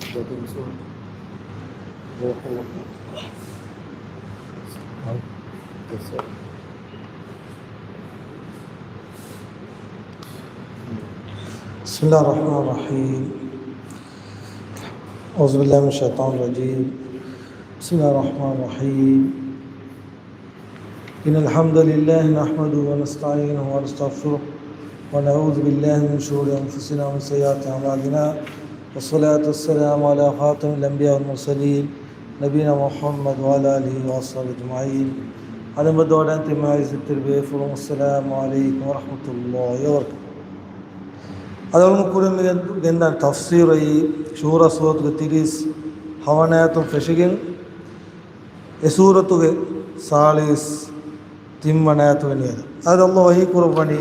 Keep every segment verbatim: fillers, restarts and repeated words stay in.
بسم الله الرحمن الرحيم. أعوذ بالله من الشيطان الرجيم. بسم الله الرحمن الرحيم. إن الحمد لله نحمده ونستعينه ونستغفره، ونعوذ بالله من شرور أنفسنا ومن سيئات أعمالنا، والصلاة والسلام على خاتم الأنبياء والمرسلين، نبينا محمد وعلى آله وأصحابه أجمعين. އަދި މަދުވަޑަން ތިމާ އިއްޒަތްތެރި ބޭފުޅުން، السلام عليكم ورحمة الله وبركاته. އަދި އަޅުގަނޑު ކުރިން މި ގެންދާން ތަފްސީރު އެއީ ޝޫރާ ސޫރަތުގެ ތިރީސް ހަވަނަ އާޔަތުން ފެށިގެން، އެ ސޫރަތުގެ ސާޅީސް ތިންވަނަ އާޔަތުގެ ނިޔަދަށް. އާދެ، ﷲ ވަޙީ ކުރައްވަނީ،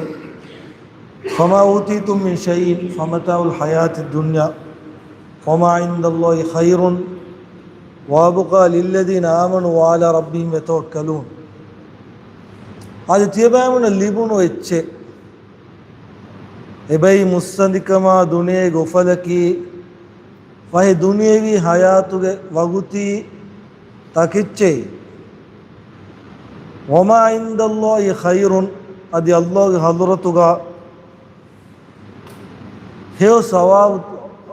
فما أوتيتم من شيء فمتاع الحياة الدنيا وما عند الله خير وأبقى للذين آمنوا وعلى ربهم يتوكلون. އާދެ، ތިޔަބައިމީހުންނަށް ލިބުނު އެއްޗެއް، އެބައި މުއްސަނދިކަމާ ދުނިޔޭގެ އުފަލަކީ، ފަހެ ދުނިޔެވީ ހަޔާތުގެ ވަގުތީ ތަކެއްޗެއް. وما عند الله خير، އަދި ﷲގެ ޙަޟްރަތުގަ ހެޔޮ ސަވާބު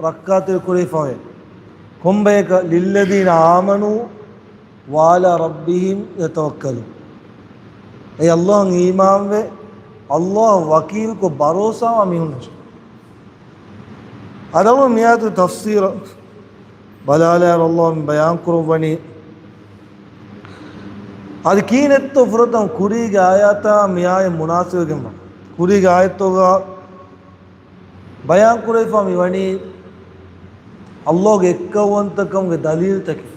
ރައްކާތެރިކުރެވިފަވޭ. ކޮންބަޔަކަށް؟ للذين آمنوا وعلى ربهم يتوكلون. އެ ﷲ އަށް އީމާންވެ، ﷲ އަށް ވަކީލުކޮށް ބަރޯސާވާ މީހުންނަށް. އަދި މިއާޔަތުގެ ތަފްސީރަށް ބަލާލާއިރު ﷲ މި ބަޔާން ކުރައްވަނީ، އަދި ކީނެއްތޯ ފުރަތަމަ ކުރީގެ އާޔަތާ މިއާޔަތް މުނާސަބަތްވެގެންވާ. ކުރީގެ އާޔަތުގަ ބަޔާން ކުރެވިފަ މިވަނީ، ﷲގެ އެއްކައުވަންތަކަމުގެ ދަލީލްތަކެއް.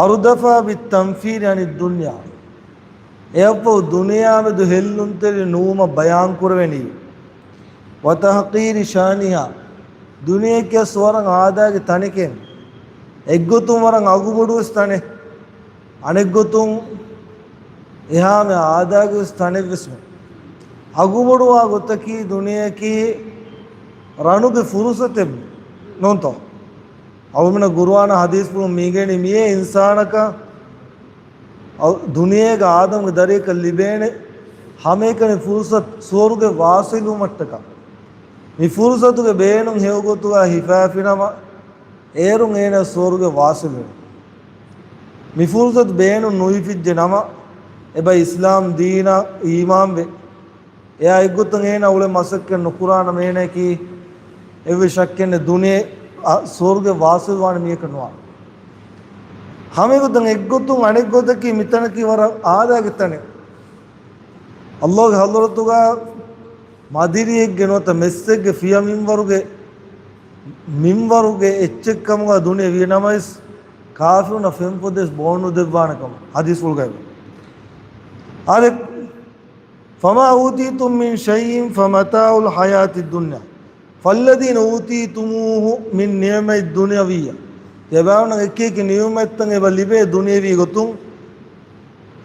أردفها بالتنفير عن الدنيا. އެއަށްފަހު ދުނިޔެއާމެދު ހެއްލުންތެރި ނުވުމަށް ބަޔާން ކުރެވެނީ. وتحقير شأنها. ދުނިޔެއަކީ ވަރަށް އާދައިގެ ތަނެކޭ. އެއްގޮތުން ވަރަށް އަގުބޮޑުވެސް ތަނެއް. އަނެއްގޮތުން އެހާމެ އާދައިގެވެސް ތަނެއްވެސް ނޫން. އަގުބޮޑުވާ ގޮތަކީ ދުނިޔެއަކީ ރަނުގެ ފުރުސަތެއް ނޫންތޯ؟ އަޅުމެންނަށް ޤުރުއާނާ ޙަދީޘްފުޅުން މިއިގެނީ މިއޭ އިންސާނަކަށް އަ-، ދުނިޔޭގަ އާދަމްގެ ދަރިއަކަށް ލިބޭނެ ހަމައެކަނި ފުރުސަތު ސުވަރުގެ ވާޞިލުވުމަށްޓަކާ. މި ފުރުސަތުގެ ބޭނުން ހެޔޮގޮތުގަ ހިފާފިނަމަ، އޭރުން އޭނަ ސުވަރުގެ ވާޞިލުވޭ. މި ފުރުސަތު ބޭނުން ނުހިފިއްޖެ ނަމަ، އެބަ އިސްލާމް ދީނަށް އީމާންވެ، އެއާ އެއްގޮތަށް އޭނަ އުޅެ މަސައްކަތް ނުކުރާނަމޭނައަކީ، އެއްވެސް ޝައްކެއް ނެތް. ދުނިޔެ އަ-، ސުވަރުގެ ވާޞިލްވާނެ މީހަކަށް ނުވާނެ. ހަމައެގޮތަށް އެއްގޮތުން އަނެއްގޮތަކީ މިތަނަކީ ވަރަށް އާދައިގެ ތަނެއް. ﷲގެ ޙަޟްރަތުގަ މަދިރިއެއްގެ ނުވަތަ މެއްސެއްގެ ފިޔަ މިންވަރުގެ، މިންވަރުގެ އެއްޗެއްކަމުގަ ދުނިޔެ ވިޔަނަމަވެސް، ކާފިރުންނަށް ފެންފޮދެއް ބޯ ނުދެއްވާނެކަމަށް ޙަދީޘްފުޅުގައި. އާދެ، فما أوتيتم من شيء فمتاع الحياة الدنيا فالذين أوتيتموه من نعمة دنيوية. ތިޔަބައިމީހުންނަށް އެކިއެކި ނިޢުމަތްތައް އެބަ ލިބޭ ދުނިޔެވީ ގޮތުން.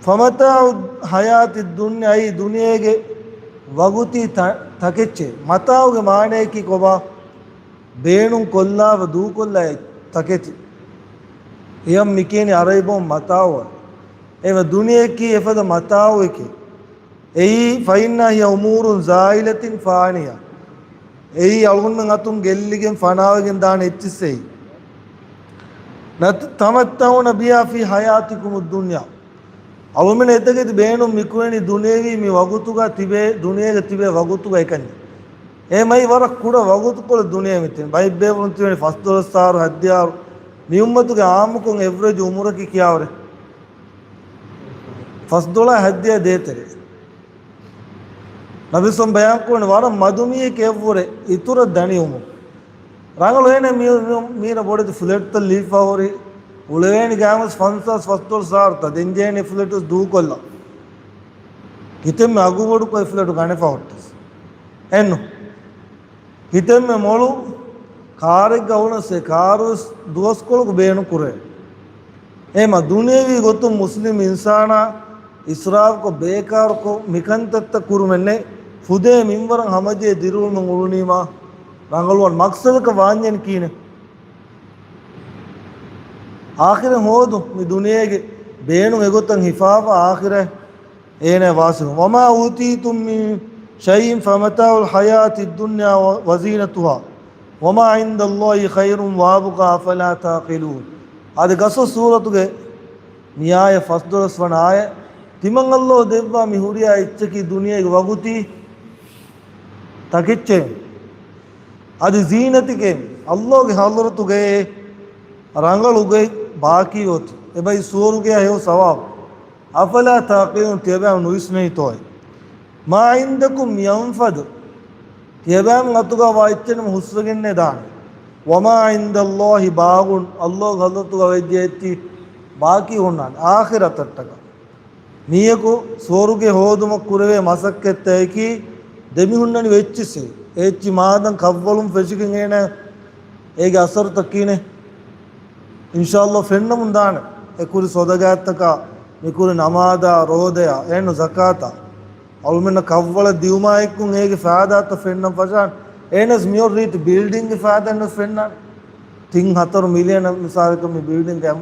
فمتاع الحياة الدنيا، އެއީ ދުނިޔޭގެ ވަގުތީ ތަ-، ތަކެއްޗެއް. މަތާޢުގެ މާނައަކީ ކޮބާ؟ ބޭނުން ކޮށްލާފަ ދޫކޮށްލާ ތަކެތި. އެޔަށް މިކިޔަނީ އަރަބިބަހުން މަތާޢު. އެވެ ދުނިޔެއަކީ އެފަދަ މަތާޢުއެކޭ. އެއީ، فإنها هي أمور زائلة فانية. އެއީ އަޅުގަނޑުމެން އަތުން ގެއްލިގެން ފަނާވެގެން ދާނެ އެއްޗިއްސެއް. تتمتعون بها في حياتكم الدنيا. އަޅުމެން އެތަކެތި ބޭނުން މިކުރަނީ ދުނިޔެވީ މި ވަގުތުގަ ތިބޭ، ދުނިޔޭގަ ތިބޭ ވަގުތުގަ އެކަންޏެއް. އެ މައި ވަރަށް ކުޑަ ވަގުތުކޮޅެއް ދުނިޔެ މިތިން. ބައެއް ބޭފުޅުން ތިބެނީ ފަސްދޮޅަސް އަހަރު، ހަތްދިހަ އަހަރު. މި އުއްމަތުގެ އާއްމުކޮށް އެވްރެޖް އުމުރަކީ ކިޔާވަރެއް؟ ފަސްދޮޅަސް ހަތްދިހަ ދޭތެރޭ. ނަބިއްސުން ބަޔާންކުރަނީ ވަރަށް މަދު މީހެކޭ އެއްވުރެ އިތުރަށް ދަނީ އުމުރު. ރަނގަޅު އޭނަ މީ-، މީ-، މީނަ ބޮޑެތި ފްލެޓްތައް ލިބިފަ ހުރި، އުޅެވޭނެ ގާމަސް ފަންސާސް ފަސްދޮޅަސް އަހަރުތައް ދެން ޖެހޭނެ ފްލެޓު ދޫކޮށްލަ. ކިތަންމެ އަގުބޮޑުކޮށް ފްލެޓު ގަނެފަ ހުއްޓަސް. އެއްނު. ކިތަންމެ މޮޅު ކާރެއްގަ އުޅުނަސް އެ ކާރުވެސް ދުވަސްކޮޅަކު ބޭނުން ކުރޭ. އެހެމަ ދުނިޔެވީ ގޮތުން މުސްލިމް އިންސާނާ އިސްރާފްކޮށް ބޭކާރުކޮށް މިކަންތައްތައް ކުރުމެއްނެތް. ފުދޭ މިންވަރަށް ހަމަޖެހި ދިރިއުޅުމެއް އުޅުނީމާ ރަނގަޅުވާން މަޤްޞަދަކަށް ވާންޏެން ކީނެ. އާޚިރަތް ހޯދުން، މި ދުނިޔޭގެ ބޭނުން އެގޮތަށް ހިފާފަ އާޚިރަތް އޭނަ ވާސިލު. وما أوتيتم من شيء فمتاع الحياة الدنيا وزينتها وما عند الله خير وأبقى أفلا تعقلون. އާދެ، ޤަޞަޞް ސޫރަތުގެ މި އާޔަތް ފަސްދޮޅަސް ވަނަ އާޔަތް. ތިމަން ﷲ ދެއްވާ މި ހުރިހާ އެއްޗަކީ ދުނިޔޭގެ ވަގުތީ ތަކެއްޗެއް، އަދި ޒީނަތެކޭ، ﷲގެ ޙަޟްރަތުގައި ރަނގަޅުގައި ބާކީ އޮތީ. އެބައި ސުވަރުގެއާ ހެޔޮ ސަވާބު. أفلا تعقلون، ތިޔަބައިމީހުން ނުވިސްނެވިތޯއޭ؟ ما عندكم ينفد، ތިޔަބައިމީހުން އަތުގަ ވާ އެއްޗެއް ނަމަ ހުސްވެގެންނޭ ދާނެ. وما عند الله باق، ﷲގެ ޙަޟްރަތުގަ ވެއްޖެ އެއްޗި ބާކީ ހުންނާނެ އާޚިރަތަށްޓަކާ. މީހަކު ސުވަރުގެ ހޯދުމަށް ކުރެވޭ މަސައްކަތްތަކަކީ ދެމިހުންނަނި އެއްޗިއްސެއް. އެއްޗި މާދަން ކަށްވަޅުން ފެށިގެން އޭނަ އޭގެ އަސަރުތައް ކީނެ. އިންޝާﷲ ފެންނަމުން ދާނެ. އެ ކުރި ޞަދަޤާތަކާ، މި ކުރި ނަމާދާ، ރޯދަޔާ، އެހެން ޒަކާތާ. އަޅުމެންނަށް ކަށްވަޅަށް ދިއުމާއެކު އޭގެ ފައިދާތައް ފެންނަން ފަށާނެ. އެހެނަސް މިއޮތް ރީތި ބިލްޑިންގެ ފައިދާއެއް ނުވެސް ފެންނާނެ. ތިން ހަތަރު މިލިއަނަށް މިސާލަކަށް މި ބިލްޑިން ގަން،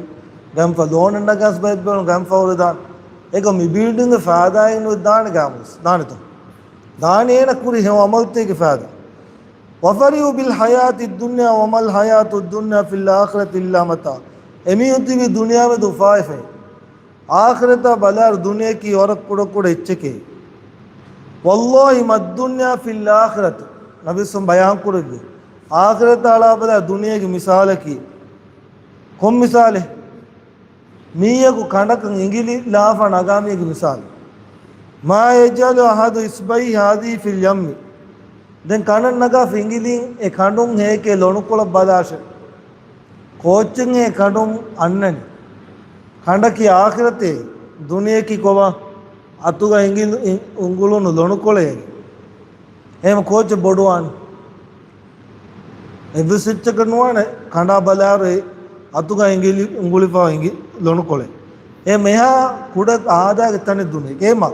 ގަންފަ ލޯނެއް ނަގާސް ބައެއް ބޭނުން ގަންފަ ހުރެދާނެ. އެކަމް މި ބިލްޑިންގެ ފައިދާއެއް ނުވެސް ދާނެ ގާމުސް. ދާނެތޯ؟ ދާނެ އޭނަ ކުރި ހެޔޮ ޢަމަލުތަކެއްގެ ފައިދާ. وفرحوا بالحياة الدنيا وما الحياة الدنيا في الآخرة إلا متاع. އެމީހުން ތިބީ ދުނިޔެމެދު އުފާވެފައި. އާޚިރަތާ ބަލާއިރު ދުނިޔެއަކީ ވަރަށް ކުޑަކުޑަ އެއްޗެކޭ. والله ما الدنيا في الآخرة. ނަބިއްސުން ބަޔާންކުރެއްވި. އާޚިރަތާ ބަލާ ދުނިޔޭގެ މިސާލަކީ. ކޮން މިސާލެއް؟ މީހަކު ކަނޑަކަށް އިނގިލި ލާފަ ނަގާ މީހެއްގެ މިސާލު. ما يجعل أحد إصبعيه هذه في اليم. ދެން ކަނޑަށް ނަގާފަ އިނގިލީން އެ ކަނޑުން ހޭކޭ ލޮނުކޮޅަށް ބަލާށޭ. ކޯއްޗެއްހޭ ކަނޑުން އަންނަނީ. ކަނޑަކީ އާޚިރަތޭ، ދުނިޔެއަކީ ކޮބާ؟ އަތުގަ އިނގިލު-، އި-، އުނގުޅުނު ލޮނުކޮޅެއް. އެހެން ކޯއްޗެއް ބޮޑުވާނީ؟ އެއްވެސް އެއްޗަކަށް ނުވާނެ ކަނޑާ ބަލާއިރު އަތުގަ އިނގިލި-، އުނގުޅިފަ އިނގި-، ލޮނުކޮޅެއް. އެ މެހާ ކުޑަ އާދައިގެ ތަނެއް ދުނިޔެ. އޭމަ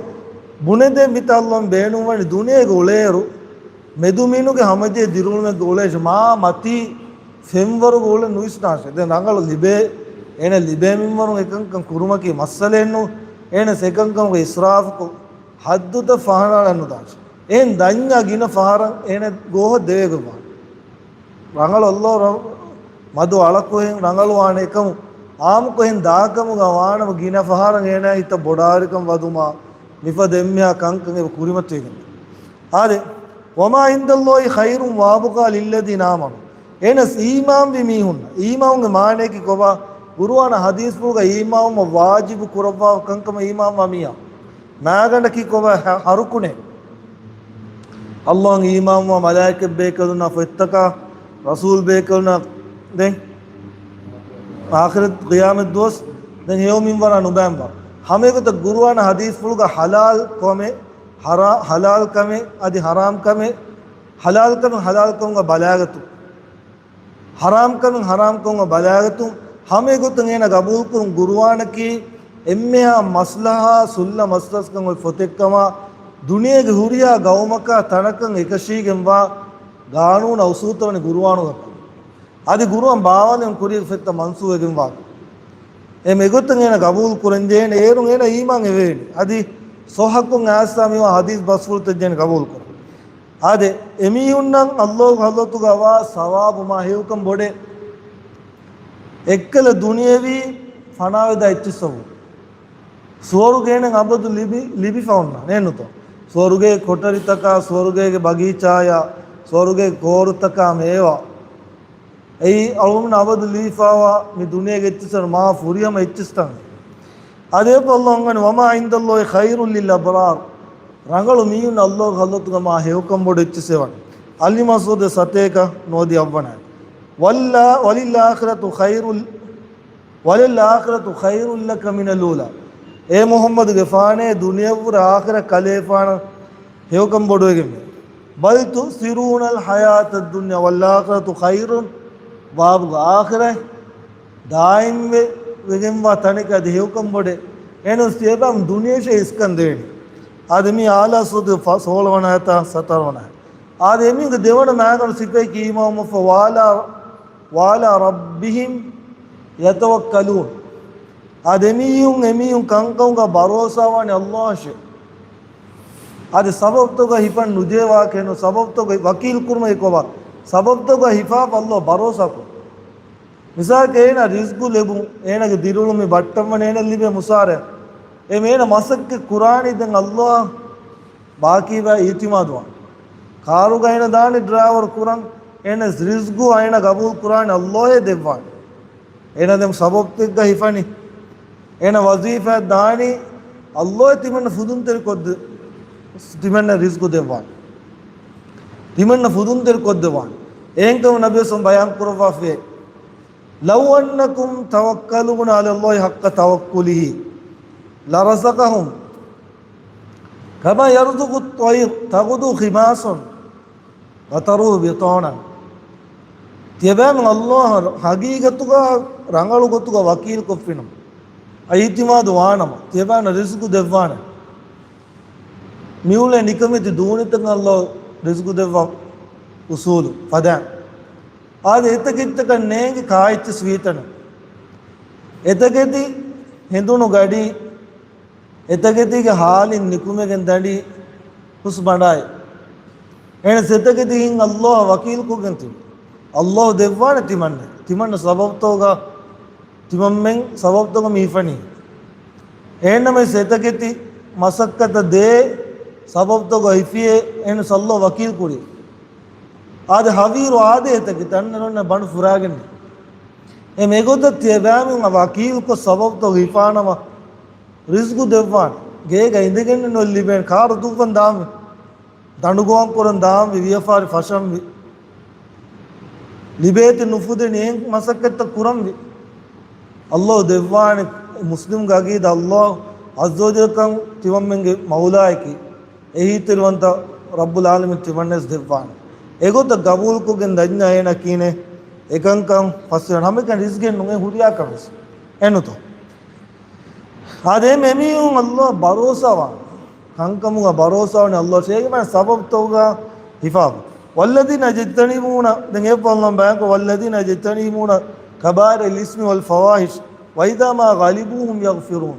ބުނެދޭ މިތައް ﷲ ބޭނުންވަނީ ދުނިޔޭގަ އުޅޭއިރު، މެދުމިނުގެ ހަމަޖެހި ދިރިއުޅުމެއްގަ އުޅޭށޭ، މާ މަތީ ފެންވަރުގަ އުޅެން ނުވިސްނާށޭ. ދެން ރަނގަޅު ލިބޭ، އޭނަ ލިބޭ މިންވަރުން އެކަންކަން ކުރުމަކީ މައްސަލައެއްނޫ. އޭނަސް އެކަންކަމުގަ އިސްރާފުކޮށް، ހައްދުތައް ފަހަނާޅަން ނުދާށޭ. އެހެން ދަންޏާ ގިނަ ފަހަރަށް އޭނަ ގޯހަށް ދެވޭގޮތްވާނެ. ރަނގަޅު ﷲ ރަ-، މަދު އަޅަކުހެން ރަނގަޅުވާނެ އެކަމު، އާއްމުކޮށް އެހެން ދާކަމުގަ ވާނަމަ ގިނަ ފަހަރަށް އޭނާ ހިތަށް ބޮޑާވެރިކަން ވަދުމާ، މިފަދަ އެންމެހާ ކަންކަން އެބަ ކުރިމަތިވެގެން. އާދެ، وما عند الله خير وأبقى للذين آمنوا. އެހެނަސް އީމާންވި މީހުން، އީމާންގެ މާނަޔަކީ ކޮބާ؟ ޤުރުއާނާ ޙަދީޘްފުޅުގަ އީމާންވުމަށް ވާޖިބު ކުރައްވާ ކަންކަމަށް އީމާންވާ މީހާ. މާގަނޑަކީ ކޮބާ؟ ހަ-، ހަރުކުނެ. ﷲ އަށް އީމާންވާ، މަލާއިކަތް ބޭކަލުންނާ ފޮތްތަކާ، ރަސޫލް ބޭކަލުންނާ، ދެން އާޚިރަތު ޤިޔާމަތް ދުވަސް، ދެން ހެޔޮ މިންވަރާ ނުބައިންވާ. ހަމައެގޮތަށް ޤުރުއާނާ ޙަދީޘްފުޅުގަ ޙަލާލް ކަމެއް، ޙަރާ-، ޙަލާލް ކަމެއް، އަދި ޙަރާމް ކަމެއް، ޙަލާލް ކަމެއް ޙަލާލް ކަމުގަ ބަލާގަތު. ޙަރާމް ކަމެއް ޙަރާމް ކަމުގަ ބަލާގަތު. ހަމައެގޮތުން އޭނަ ގަބޫލުކުރުން ޤުރުއާނަކީ އެންމެހާ މަސްލަހާ ސުލްލަ މަސްލަސްކަން އޮތް ފޮތެއްކަމާ، ދުނިޔޭގެ ހުރިހާ ގައުމަކާ ތަނަކަށް އެކަށީގެންވާ ގާނޫނާ އުސޫލްތައް ވަނީ ޤުރުއާނުގަ. އަދި ޤުރުއާން ބާވާލެވުން ކުރިއަށް ފެއްތަ މަންސޫޚް ވެގެންވާ. އެ މެގޮތުން އޭނަ ގަބޫލު ކުރަންޖެހޭނެ، އޭރުން އޭނަ އީމާން އެވޭނެ. އަދި ޞައްޙަކޮށް އައިސް މިވާ ޙަދީޘް ބަސްފުޅުތައް އޭނަ ގަބޫލު ކުރުން. އާދެ، އެމީހުންނަށް ﷲގެ ޙަޟްރަތުގަ ވާ ސަވާބު މާ ހެޔޮކަން ބޮޑޭ. އެއްކަލަ ދުނިޔެވީ ފަނާވެދާ އެއްޗިއްސަވު. ސުވަރުގޭނެ އަބަދު ލިބި، ލިބިފަ އޮންނާނެ ނުތޯ. ސުވަރުގޭ ކޮޓަރިތަކާ، ސުވަރުގޭގެ ބަގީޗާޔާ، ސުވަރުގޭ ކޯރުތަކާ މޭވާ. އެއީ އަޅުގަނޑު އަބަދު ލިބިފަވާ މި ދުނިޔޭގެ އެއްޗިއްސަށް މާ ފުރިހަމަ އެއްޗިއްސްތަން. އާދެ، ﷲ އަންގަނީ، وما عند الله خير للأبرار. ރަނގަޅު މީހުން ﷲގެ ޙަޟްރަތުގަ މާ ހެޔޮކަން ބޮޑު އެއްޗިއްސެވަން. އަލް މަސްޢޫދު ސަތޭކަ ނުވަދިހަ އަށްވަނަ. ވައްލާ، وللآخرة خير، وللآخرة خير لك من الأولى. އޭ މުޙައްމަދުގެފާނޭ، ދުނިޔެއަށްވުރެ އާޚިރަތް ކަލޭފާނަށް ހެޔޮކަން ބޮޑުވެގެންވޭ. بل تؤثرون الحياة الدنيا والآخرة خير وأبقى. އާޚިރަތް ދާއިމްވެ، ވެގެންވާ ތަނެކަ އަދި ހެޔޮކަން ބޮޑޭ. އެހެނަސް ތިޔަބައިމީހުން ދުނިޔެއަށޭ އިސްކަން ދޭނީ. އާދެ، މީ އަޢުލާ ސޫރަތުގެ ފަ-، ސޯޅަވަނަ އާޔަތާ ސަތަރަވަނަ އާޔަތް. އާދެ، އެމީހުންގެ ދެވަނަ މައިގަނޑު ސިފައަކީ އީމާންވުމަށްފަހު، وعلى، وعلى ربهم يتوكلون. އާދެ، އެމީހުން، އެމީހުން ކަންކަމުގަ ބަރޯސާވާނެ ﷲ އަށެ. އާދެ، ސަބަބުތަކުގަ ހިފަން ނުޖެހޭ ވާހަކައެއް ނޫން، ސަބަބުތަކުގަ ވަކީލް ކުރުމަކީ ކޮބާ؟ ސަބަބުތަކުގަ ހިފާފަ ﷲ ބަރޯސާކުރުން. މިސާލަކަށް އޭނަ ރިޒްގު ލެބުން، އޭނަގެ ދިރިއުޅުމި ބައްޓަންވަން، އޭނަ ލިބޭ މުސާރަ، އެ އޭނަ މަސައްކަތް ކުރާނީ ދެން ﷲ އަށް ބާކީވާ އިއްތިމާދުވާން. ކާރުގަ އޭނަ ދާނީ ޑްރައިވަރު ކުރަން، އޭނަ ރިޒްގު އޭނަ ގަބޫލު ކުރާނީ ﷲ އޭ ދެއްވާނެ. އޭނަ ދެން ސަބަބުތަކުގަ ހިފަނީ. އޭނަ ވަޒީފާ ދާނީ ﷲ އޭ ތިމަންނަ ފުދުންތެރި ކޮށްދެ، ތިމަންނަ ރިޒްގު ދެއްވާނެ. ތިމަންނަ ފުދުންތެރި ކޮށްދެއްވާނެ. އެހެންކަމުން ނަބީ ސަމް ބަޔާން ކުރައްވާފައި، لو أنكم توكلون على الله حق توكله لرزقهم كما يرزق الطير تغدو خماصا وتروح بطانا. ތިޔަބައިމީހުން ﷲ އަށް ހަގީގަތުގަ ރަނގަޅު ގޮތުގަ ވަކީލު ކޮށްފިނަމަ، އިއްތިމާދު ވާނަމަ، ތިޔަބައިމީހުން ރިޒްގު ދެއްވާނެ. މިއުޅޭ ނިކަމެތި ދޫނިތައް ﷲ ރިޒްގު ދެއްވާ އުސޫލު ފަދައިން. އާދެ، އެތަކެތިތަކަށް ނޭނގި ކާއެއްޗެސް ވީތަނެއް. އެތަކެތި ހެނދުނު ގަޑީ، އެތަކެތީގެ ހާލިން ނިކުމެގެން ދަނޑި ހުސް ބަނޑާއި. އެހެނަސް އެތަކެތީ ހިން ﷲ އަށް ވަކީލު ކޮށްގެން ތިބި. ﷲ ދެއްވާނެ ތިމަންނަ. ތިމަންނަ ސަބަބުތަކުގަ ތިމަންމެން ސަބަބުތަކުގަ މި ހިފަނީ. އެހެންނަމަވެސް އެތަކެތި މަސައްކަތަށް ދޭ ސަބަބުތަކުގަ ހިފިއޭ، އެހެނަސް ﷲ ވަކީލު ކުރީ. އާދެ، ހަވީރު އާދޭ އެތަކެތި އަންނަ ރޮންނަ ބަނޑު ފުރާގެން. އެ މެގޮތަށް ތިޔަބައިމީހުން ވަކީލުކޮށް ސަބަބުތަކުގަ ހިފާނަމަ، ރިޒްގު ދެއްވާނެ. ގޭގަ އިނދެގެން ނުލިބޭނެ، ކާރު ދުއްވަން ދާންވީ. ދަނޑު ގޮވަން ކުރަން ދާންވީ، ވިޔަފާރި ފަށަންވީ. ލިބޭތި ނުފުދެނީ އެހެން މަސައްކަތްތައް ކުރަންވީ. ﷲ ދެއްވާނެ. މުސްލިމްގެ އަގީދާ ﷲ ޢައްޒަ ވަޖައްލަ ކަން ތިމަންމެންގެ މައުލާއަކީ. އެހީތެރިވަންތަ ރައްބުލް ޢާލަމީން ތިމަންނަވެސް ދެއްވާނެ. އެގޮތަށް ގަބޫލުކޮށްގެން ދަންޏާ އޭނަ ކީނެ އެކަންކަން ފަސްވެ ހަމައެކަނި ރިޒްގެއް ނުން އެ ހުރިހާ ކަމެސް. އެނުތޯ؟ އާދެ، އެމީހުން ﷲ ބަރޯސާވާ، ކަންކަމުގަ ބަރޯސާވާނެ ﷲ އަށް އޭގެ މާނަ ސަބަބުތަކުގަ ހިފާފަ. والذين يجتنبون، ދެން އެ ފައްލަން ބަޔާންކޮށް، والذين يجتنبون كبائر الإثم والفواحش وإذا ما غضبوا هم يغفرون.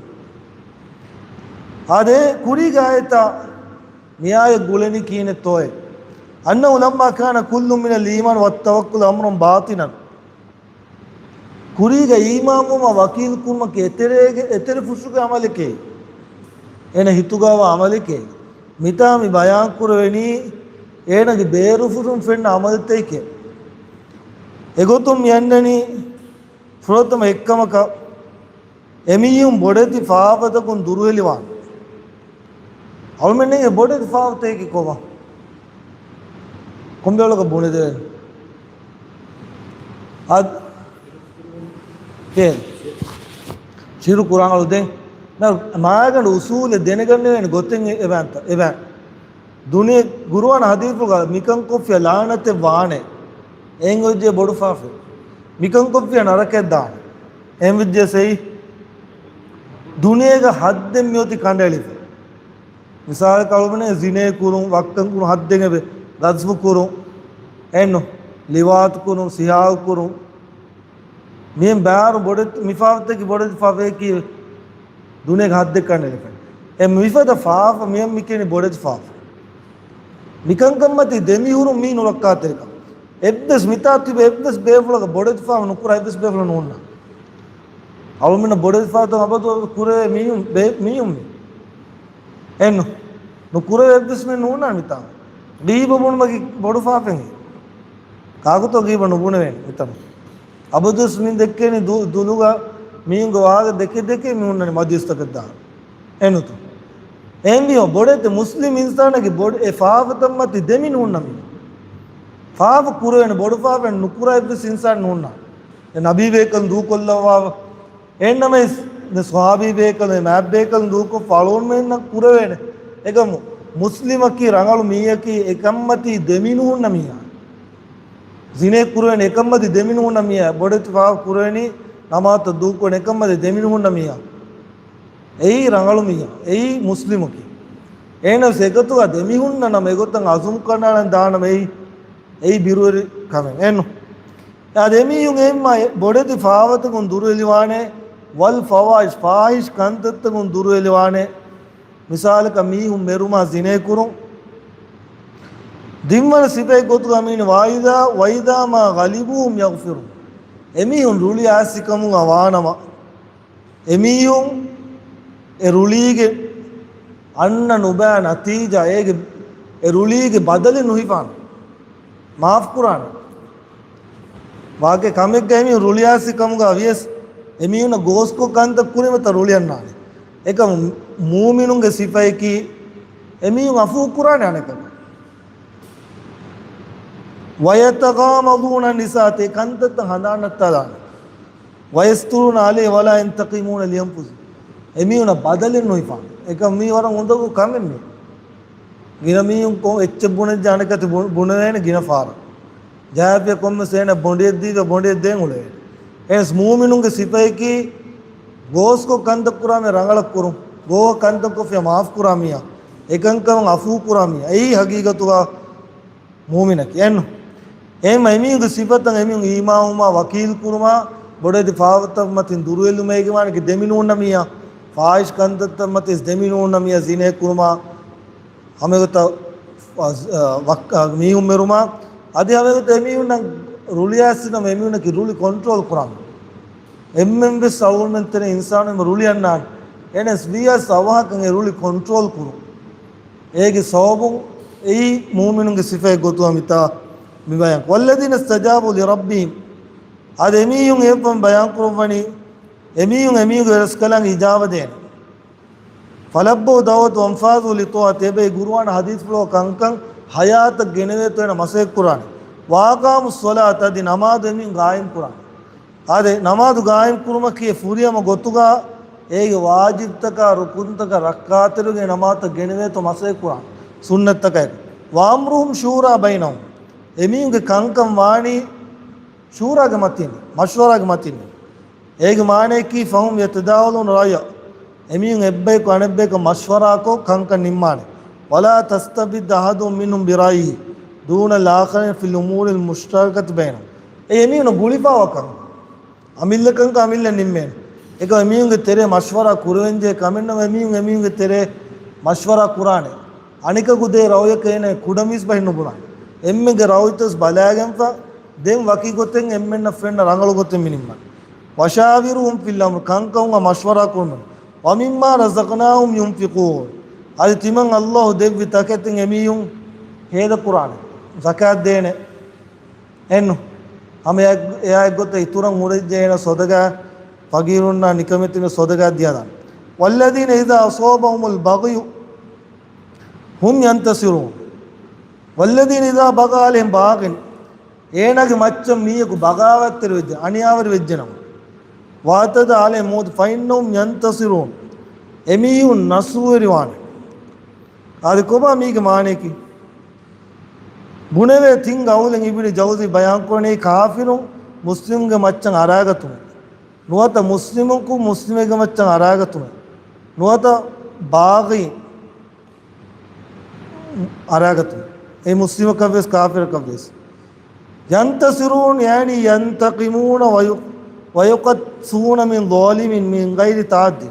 އާދެ، ކުރީގެ އާޔަތާ މިއާޔަތް ގުޅެނީ ކީނެތޯއޭ؟ أنه لما كان كل من الإيمان والتوكل أمرا باطنا. ކުރީގަ އީމާންވުމާ ވަކީލުކުރުމަކީ އެތެރޭގެ، އެތެރެ ފުށުގެ ޢަމަލެކޭ. އޭނަ ހިތުގަވާ ޢަމަލެކޭ. މިތާ މި ބަޔާންކުރެވެނީ އޭނަގެ ބޭރުފުށުން ފެންނަ ޢަމަލުތަކެކޭ. އެގޮތުން މި އަންނަނީ ފުރަތަމަ އެއްކަމަކަށް އެމީހުން ބޮޑެތި ފާފަތަކުން ދުރުހެލިވާން. އަޅުމެންނެއްގެ ބޮޑެތި ފާފަތަކީ ކޮބާ؟ ކޮންބޭޅަކަށް ބުނެދެވެން؟ އަދް، ކޭ؟ ޝިރުކު ރަނގަޅު ދެން. މާގަނޑު އުސޫލެއް ދެނެގަންނެވޭނެ ގޮތެއް އެބައިންތަ؟ އެބައިން. ދުނިޔެ ގުރުއާން ހަދީސްފުޅުގަ މިކަން ކޮށްފިޔާ ލާނަތެއް ވާނެ. އެހެން އޮތްޖެ ބޮޑު ފާފައެއް. މިކަން ކޮށްފިޔާ ނަރަކައަށް ދާނެ. އެހެން ވެއްޖެ ސެއި. ދުނިޔޭގަ ހައްދެއް މިއޮތީ ކަނޑައެޅިފަ. މިސާލަކަށް އަޅުގަނޑު ޒިނޭ ކުރުން، ވައްކަން ކުރުން، ހައްދެއް އެބަ، ގަޒްފު ކުރުން، އެންނު، ލިވާތު ކުރުން، ސިހާވު ކުރުން. މިއެން ބާރު ބޮޑެތި، މި ފާފަތަކީ ބޮޑެތި ފާފައަކީ ދުނިޔޭގެ ހައްދެއް ކަނޑައެޅިފަ. އެ މިފަދަ ފާފަ މިއަން މިކިޔަނީ ބޮޑެތި ފާފަ. މިކަންކަންމަތީ ދެމިހުރުން މީ ނުރައްކާތެރިކަން. އެއްވެސް މިތާ ތިބެ އެއްވެސް ބޭފުޅަކަށް ބޮޑެތި ފާފަ ނުކުރާ އެއްވެސް ބޭފުޅެއް ނޫންނާނެ. އަޅުމެންނަށް ބޮޑެތި ފާފަތައް އަބަދު ކުރެވޭ މީހުން ބޭ-، މީހުން މީ. އެންނު. ނުކުރެވޭ އެއްވެސް މީހެއް ނޫންނާނެ މިތާ. ޣީބަ ބުނުމަކީ ބޮޑު ފާފައެއް. ކާކުތޯ ޣީބަ ނުބުނެވޭނެ މިތަނު. އަބަދުވެސް މި ދެއްކޭނީ ދު-، ދުލުގަ މީހުންގެ ވާހަކަ ދެކެ ދެކެ މި ހުންނަނީ މަޖިލިސްތަކަށް ދާން. އެނުތު. އެހެންވީމަ ބޮޑެތި މުސްލިމް އިންސާނަކީ ބޮޑެ-، އެ ފާފަތައްމަތި ދެމި ނޫންނަ މީ. ފާފަ ކުރެވޭނެ ބޮޑު ފާފައެއް ނުކުރާ އެއްވެސް އިންސާން ނޫންނާ. އެ ނަބީ ބޭކަލުން ދޫކޮށްލައްވާ އެހެންނަމަވެސް، ދެ ޞަޙާބީ ބޭކަލުން، އެ މާތް ބޭކަލުން ދޫކޮށްފަ އަޅުގަނޑުމެންނަށް ކުރެވޭނެ. އެކަމު، މުސްލިމަކީ ރަނގަޅު މީހަކީ އެކަންމަތީ ދެމި ނުހުންނަ މީހާ. ޒިނޭ ކުރެވޭނެ އެކަންމަތީ ދެމި ނުހުންނަ މީހާ. ބޮޑެތި ފާފަ ކުރެވޭނީ ނަމާދު ދޫކޮށް އެކަންމަތީ ދެމި ނުހުންނަ މީހާ. އެއީ ރަނގަޅު މީހާ. އެއީ މުސްލިމަކީ. އޭނަވެސް އެގޮތުގަ ދެމި ހުންނަ ނަމަ އެގޮތަށް އަޒުމް ކަނޑައަޅަން ދާނަމަ އެއީ، އެއީ ބިރުވެރި ކަމެއް. އެންނު. އާދެ، އެމީހުން އެއްމާ ބޮޑެތި ފާފަތަކުން ދުރުހެލިވާނެ، ވަލް ފަވާހިޝް، ފާހިޝް ކަންތައްތަކުން ދުރުހެލިވާނެ. މިސާލަކަށް މީހުން މެރުމާ ޒިނޭ ކުރުން، ދިންވަނަ ސިފައެއް ގޮތުގަ މީން ވައިދާ، ވައިދާ މާ ޣަލިބޫހުމް ޔަޣްފިރު. އެމީހުން ރުޅި އާސިކަމުގަ ވާނަމަ، އެމީހުން އެ ރުޅީގެ އަންނަ ނުބައި ނަތީޖާ، އޭގެ އެ ރުޅީގެ ބަދަލެއް ނުހިފާނެ، މާފް ކުރާނެ. ވާގެ ކަމެއްގަ އެމީހުން ރުޅިއާސި ކަމުގަ ވިޔަސް، އެމީހުންނަށް ގޯސްކޮށް ކަންތައް ކުރީމަތަ ރުޅިއަންނާނެ. އެކަމު މޫމިނުންގެ ސިފައަކީ، އެމީހުން އަފޫ ކުރާނެ އަނެކަކަށް. ވަޔަތަޣާމަޟޫނަ ނިސާތޭ، ކަންތައްތައް ހަނދާން ނައްތާލާނެ. ވަޔަސްތުރޫނަ އަލައި ވަލާ ޔަންތަޤިމޫނަ ލިއަންފުސިހިމް. އެމީހުންނަށް ބަދަލެއް ނުހިފާނެ. އެކަމް މީ ވަރަށް އުނދަގޫ ކަމެއް މީ. ގިނަ މީހުން ކޮ-، އެއްޗެއް ބުނެއްޖެ އަނެކަތި ބު-، ބުނެވޭނެ ގިނަ ފަހަރަށް. ޖަހާފިޔަ ކޮންމެސް އޭނަ ބޮނޑިއެއް ދީފަ ބޮނޑިއެއް ދޭން އުޅޭ. އެހެންސް މޫމިނުންގެ ސިފައަކީ، ގޯސްކޮށް ކަންތައް ކުރާމެ ރަނގަޅަށް ކުރުން. ގޯ ކަންތައް ކޮށްފިޔަ މާފް ކުރާ މީހާ. އެކަންކަމަށް އަފޫ ކުރާ މީހާ. އެއީ ހަގީގަތުގަ މޫމިނަކީ. އެން. އެހެންމަ އެމީހުންގެ ސިފަތައް އެމީހުން އީމާންވުމާ ވަކީލް ކުރުމާ، ބޮޑެތި ފާފަތައް މަތިން ދުރުހެލުމޭގެ މާނަކީ ދެމިނޫންނަ މީހާ، ފާހިޝް ކަންތައްތައް މަތިން ދެމިނޫންނަ މީހާ، ޒިނޭ ކުރުމާ، ހަމައެގޮތަށް، އަ، ވައް-، އަ، މީހުން މެރުމާ، އަދި ހަމައެގޮތަށް އެމީހުންނަށް ރުޅިއައިސްފިނަމަ އެމީހުންނަކީ ރުޅި ކޮންޓްރޯލް ކުރާ މީހުން. އެންމެންވެސް އަޅުގަނޑުމެން ތެރޭ އިންސާނުން އެންމެ ރުޅި އަންނާނެ. އެހެނަސް ވިޔަސް އަވަހަކަށް އެ ރުޅި ކޮންޓްރޯލް ކުރުން. އޭގެ ސަބަބުން އެއީ މޫމިނުންގެ ސިފައެއް ގޮތުގަ މިތާ މި ބަޔާން. وَالَّذِينَ اسْتَجَابُوا لِرَبِّهِمْ. އަދި އެމީހުން އެއަށްފަހުން ބަޔާން ކުރައްވަނީ، އެމީހުން އެމީހުންގެ ރަސްކަލާނގެ އިޖާބަ ދޭނެ. فَلَبَّوْا دَعْوَةَ وَأَنْفَذُوا لِلطَّاعَةِ. އެބައި ގުރުއާން ހަދީސްފުޅު ކަންކަން ހަޔާތަށް ގެނެވޭތޯ އޭނަ މަސައްކަތް ކުރާނެ. وَأَقَامُوا الصَّلَاةَ، އަދި ނަމާދު އެމީހުން ގާއިމް ކުރާނެ. އާދެ، ނަމާދު ގާއިމް ކުރުމަކީ ފުރިހަމަ ގޮތުގަ އޭގެ ވާޖިބްތަކާ ރުކުންތަކާ ރައްކާތެރިވެގެން ނަމާދުތައް ގެނެވޭތޯ މަސައްކަތް ކުރާނެ. ސުންނަތްތަކާއެކު. وَأَمْرُهُمْ شُورَىٰ بَيْنَهُمْ. އެމީހުންގެ ކަންކަން ވާނީ ޝޫރާގެ މަތިން، މަޝްވަރާގެ މަތިން. އޭގެ މާނައަކީ فَهُمْ يَتَدَاوَلُونَ الرَّأْيَ. އެމީހުން އެއްބަޔަކު އަނެއްބަޔަކަށް މަޝްވަރާކޮށް ކަންކަން ނިންމާނެ. وَلَا تَسْتَبِدُّ أَحَدٌ مِّنْهُمْ بِرَأْيِهِ دُونَ الْآخَرِ فِي الْأُمُورِ الْمُشْتَرَكَةِ بَيْنَهُمْ. އެ އެމީހުން ގުޅިފަވާ ކަން. އަމިއްލަ ކަންކަން އަމިއްލަ ނިންމޭނެ. އެކަމް އެމީހުންގެ ތެރޭ މަޝްވަރާ ކުރެވެންޖެހޭ ކަމެއްނަމަ، އެމީހުން އެމީހުންގެ ތެރޭ މަޝްވަރާ ކުރާނެ. އަނެކަކު ދޭ ރައުޔަކަށް އޭނަ ކުޑަމީސް ބަހެއް ނުބުނާނެ. އެންމެންގެ ރައުޔުތައް ބަލާގެންފަ، ދެން ވަކި ގޮތެއް އެންމެންނަށް ފެންނަ ރަނގަޅު ގޮތެއް މި ނިންމަން. وَشَاوِرْهُمْ فِي الْأَمْرِ، ކަންކަމުގަ މަޝްވަރާ ކުރުމުން. وَمِمَّا رَزَقْنَاهُمْ يُنْفِقُونَ. އަދި ތިމަން ﷲ ދެއްވި ތަކެތިން އެމީހުން ހޭދަ ކުރާނެ. ޒަކާތް ދޭނެ. އެންނު. ހަމަ އެއާ އެއްގޮތަށް އިތުރަށް ހުރެއްޖެ އޭނަ ސަދަގާ، ފަގީރުންނާ ނިކަމެތިން ސަދަގާ ދިޔަދާނެ. وَالَّذِينَ إِذَا أَصَابَهُمُ الْبَغْيُ هُمْ يَنْتَصِرُونَ. وَالَّذِينَ إِذَا بَغَىٰ عَلَيْهِمْ بَاغٍ، އޭނާގެ މައްޗަށް މީހަކު ބަޣާވާތްތެރިވެއްޖެ، އަނިޔާވެރިވެއްޖެނަމަ، وَاعْتَدَىٰ عَلَيْهِمْ، މޫދު، فَإِنَّهُمْ يَنْتَصِرُونَ، އެމީހުން ނަޞްރުވެރިވާނެ. އާދެ، ކޮބާ މީގެ މާނައަކީ؟ ބުނެވޭ، ތިން ގައުލެއް އިބްނު ޖައުޒީ ބަޔާންކުރަނީ، ކާފިރުން މުސްލިމުންގެ މައްޗަށް އަރާގަތުމެއް، ނުވަތަ މުސްލިމަކު މުސްލިމެއްގެ މައްޗަށް އަރާގަތުމެއް، ނުވަތަ ބާޣީ އަރާގަތުމެއް، އެ މުސްލިމަކަށްވެސް ކާފިރަކަށްވެސް. يَنْتَصِرُونَ، ޔަޢުނީ يَنْتَقِمُونَ وَيُ-، وَيُقْتَصِّصُونَ مِنْ ظَالِمٍ مِنْ غَيْرِ تَعَدٍّ.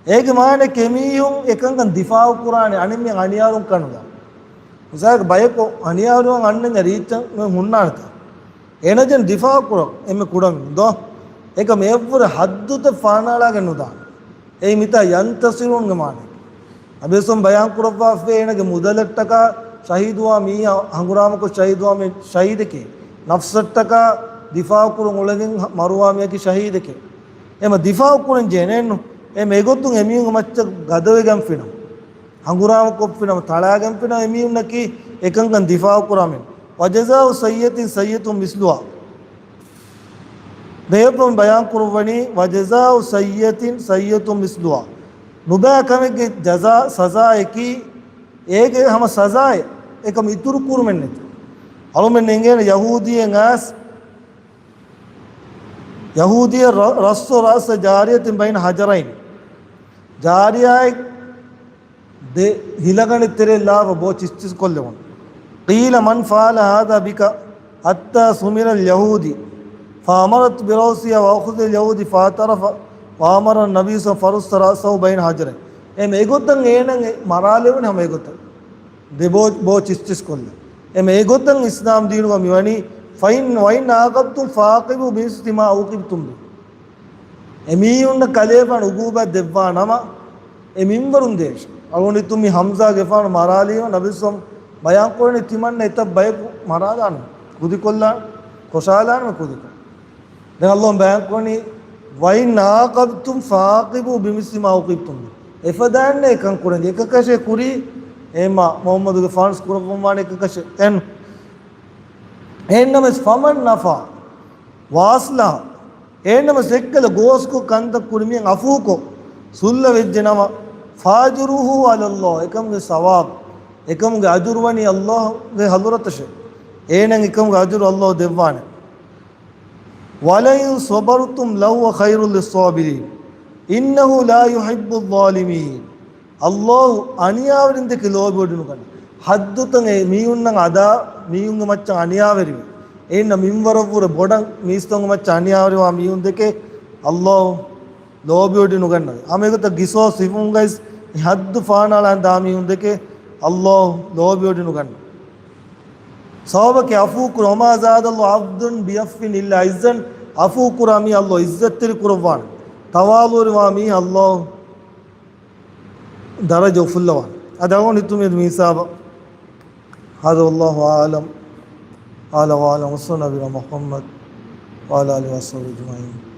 އޭގެ މާނައަކީ އެމީހުން އެކަންކަން ދިފާޢު ކުރާނެ، އަނެއްމީހުން އަނިޔާވެރިކަން ކަނުގަ. މިސާލަކަށް ބަޔަކު އަނިޔާވެރިވާން އަންނަންޏާ ރީއްޗަށް ހުންނާނެތާ. އޭނަޖެން ދިފާޢު ކުރަން އެންމެ ކުޑަމިނުން ދޯ. އެކަމް އެއަށްވުރެ ހައްދުތައް ފާނާޅާގެން ނުދާނެ. އެއީ މިތާ ޔަންތަޞިރޫންގެ މާނަ. ނަބީ ސައްލައްލާހު ވަސައްލަމް ބަޔާން ކުރައްވާފައި އޭނަގެ މުދަލަށްޓަކާ ޝަހީދުވާ މީހާ ހަނގުރާމަކޮށް ޝަހީދުވާ މީ ޝަހީދެކޭ. ނަފްސަށްޓަކާ ދިފާޢު ކުރަން އުޅެގެން މަރުވާ މީހަކީ ޝަހީދެކޭ. އެމަ ދިފާޢު ކުރަން ޖެހޭނެއްނު. އެމަ އެގޮތުން އެމީހުންގެ މައްޗަށް ގަދަވެގެންފިނަމަ، ހަނގުރާމަ ކޮށްފިނަމަ، ތަޅާގެންފިނަމަ އެމީހުންނަކީ އެކަންކަން ދިފާޢު ކުރާމެން. وَجَزَاءُ سَيِّئَةٍ سَيِّئَةٌ مِثْلُهَا. ދެއަށްފަހުން ބަޔާން ކުރައްވަނީ، وَجَزَاءُ سَيِّئَةٍ سَيِّئَةٌ مِثْلُهَا. ނުބައި ކަމެއްގެ ޖަޒާ، ސަޒާއަކީ އޭގެ ހަމަ ސަޒާއެއް، އެކަމަ އިތުރު ކުރުމެއް ނެތި. އަޅުމެން އެނގޭނެ ޔަހޫދީއެއް އައިސް، ޔަހޫދީއެއް ރަ-، رَصَّ رَأْسَ جَارِيَةٍ بَيْنَ حَجَرَيْنِ. ޖާރިޔާއެއް ދެ ހިލަގަނޑެއް ތެރޭ ލާފަ ބޯ ޗިސްޗިސް ކޮށްލެވުނު. قِيلَ مَنْ فَعَلَ هَذَا بِكَ حَتَّىٰ سُمِرَ الْيَهُودِي. فأمرت برأسها وأخذ اليهودي فاعترف وأمر النبي صلى الله عليه وسلم فرص رأسه بين حجرين. އެމެ އެގޮތަށް އޭނަ މަރާލެވުނީ ހަމަ އެގޮތަށް. ދެ ބޯ، ބޯ ޗިސްޗިސް ކޮށްލަ. އެމެ އެގޮތަށް އިސްލާމް ދީނުގަ މިވަނީ، فإن، وإن عاقبتم فعاقبوا بمثل ما عوقبتم به. އެމީހުންނަށް ކަލޭފާނު އުގޫބާ ދެއްވާ ނަމަ، އެ މިންވަރުން ދޭށި. އަޅުގަނޑު މި ހަމްޒާގެފާނު މަރާލީމަ ނަބިސްވަމް ބަޔާން ކުރަނީ ތިމަންނަ އެތައް ބަޔަކު މަރާލާން ކުދިކޮށްލާން، ކޮށާލާން ކުދިކޮށް. ދެން އައްލާހު ބަޔާން ކުރަނީ، وإن عاقبتم فعاقبوا بمثل ما عوقبتم به. އެފަދައިންނޭ އެކަން ކުރަނީ. އެކަކަށޭ ކުރީ، އެމާ މުޙައްމަދުގެ ފާންސް ކުރައްވަން ވާނެ އެކަކަށޭ. އެން. އެހެންނަމަސް، فمن عفا وأصلح، އެހެންނަމަސް އެއްކަލަ ގޯސްކޮށް ކަންތައް ކުރި މީހެއް އަފޫކޮށް، ސުއްލަ ވެއްޖެ ނަމަ، فأجره على الله، އެކަމުގެ ސަވާބު، އެކަމުގެ އަޖުރު ވަނީ އައްލާހުގެ ޙަޟްރަތަށޭ. އޭނަ އެކަމުގެ އަޖުރު އައްލާހު ދެއްވާނެ. ولئن صبرتم لهو خير للصابرين إنه لا يحب الظالمين. އައްލާހު އަނިޔާވެރިން ދެކެ ލޯބިވޮޑިނުގަންނަ. ޙައްދުތައް އެ މީހުންނަށް އަދާ މީހުންގެ މައްޗަށް އަނިޔާވެރިވެ، އޭނަ މިންވަރަށްވުރެ ބޮޑަށް މީސްތަކުންގެ މައްޗަށް އަނިޔާވެރިވާ މީހުން ދެކެ އައްލާހު ލޯބިވޮޑިނުގަންނަ. ހަމައެގޮތަށް ގިސްވާ ސިފައިންގައި ޙައްދު ފާނާޅާން ދާ މީހުން ދެކެ އައްލާހު ލޯބިވޮޑިނުގަންނަ. ސަބަބަކީ ޢަފޫ ކުރުން، وما زاد الله عبدا بعفو إلا عزا، ޢަފޫ ކުރާ މީހާ އައްލާހު ޢިއްޒަތްތެރި ކުރައްވާނެ، ތަވާޟުޢުވެރިވާ މީހާ އައްލާހު ދަރަޖަ އުފުއްލަވާނެ. އަދި އަޅުގަނޑު ހިތުމީ މި ހިސާބަށް. هذا والله أعلم، أعلى وأعلم، وصلى الله على نبينا محمد وعلى آله وصحبه أجمعين.